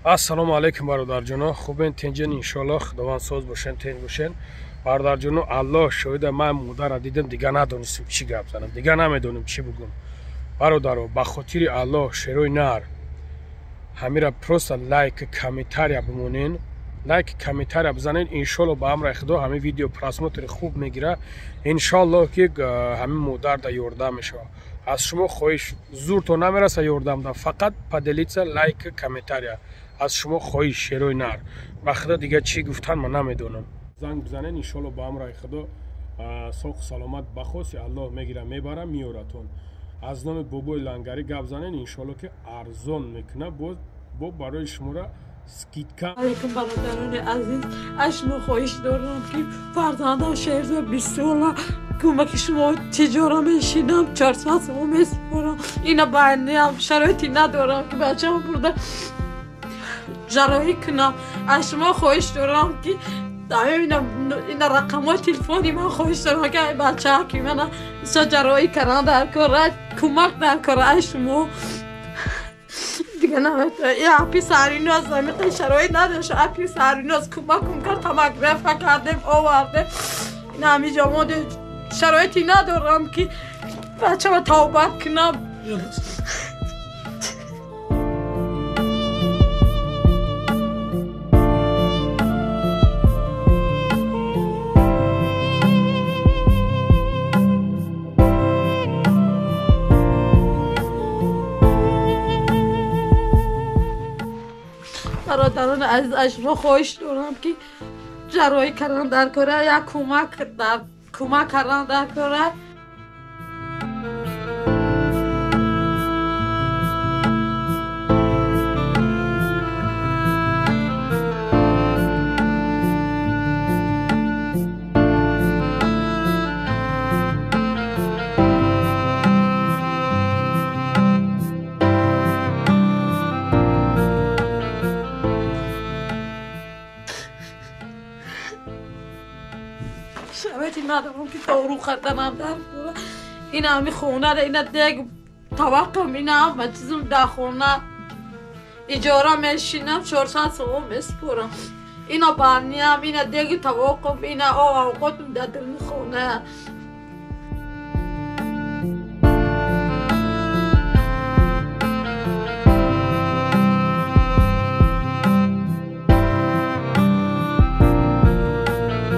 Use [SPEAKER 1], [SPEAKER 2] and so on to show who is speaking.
[SPEAKER 1] Ассалому алайкум бародарҷоно, хубен, тинҷен, иншоаллоҳ худованд соз бошен, тинҷ бошен. Бародарҷоно, Аллоҳ шоҳида, ман модарра дидам, дига надонистам чӣ гап занам, дига намедонам чӣ бугум. Бародаро, ба хотири Аллоҳ, шерои нар, ҳамира просто лайк, комментария бимонен, лайк, комментария бизанед, иншоаллоҳ ба амри Худо ҳамин видео просмотри хуб мегира, иншоаллоҳ ки ҳамин модар да ёрдам мешавад. Аз шумо хоҳиш, зуртон намераса ёрдам да, фақат поделиться, лайк, комментария. Аз шумо хоҳиш, шерои нар. Ба Худо дига чӣ гуфтан ман намедонам. Занг бизанед, иншоаллоҳ ба амри Худо соқу саломат ба хоси Аллоҳ мегира, мебара, меоратон. Аз номи бобои лангарӣ гап занед, иншоаллоҳ ки арзон мекуна, боз бо барои шуморо скидка.
[SPEAKER 2] Алейкум бародарони азиз, аз шумо хоҳиш дорам ки фарзандам Шерзод 20 сола, кӯмаки шумо тиҷора мешинам, 400 сомон месупорам. Ина байниам шароите надорам ки бачаам бурда ҷарроҳӣ кунам. Аз шумо хоҳиш дорам ки ина рақамҳои телефони ман, хоҳиш дорам ки бачаа ки мана ҷарроҳӣ кардан дар кора, кӯмак дар кора аз шумо. Дига наметавонам. Апи Сариноз амиқи шароит надошт, апи Сариноз кӯмакум кард, томография кардем, овардем. Ина ҳамиҷо монде, шароите надорам ки бачаро тавбат кунам. Бародарони азиз, аз шумо хоҳиш дорам ки ҷарроҳӣ кардан дар кора, як кӯмак кардан дар кора. Шароите надорам ки дору харданам дар кора. Ина ҳами хона, ина дег таваққам, ина ҳама чизм дар хона. Иҷора мешинам, 400 сомон месупорам. Ина барниям, ина деги тавоқам, ина авқотам дар даруни хона.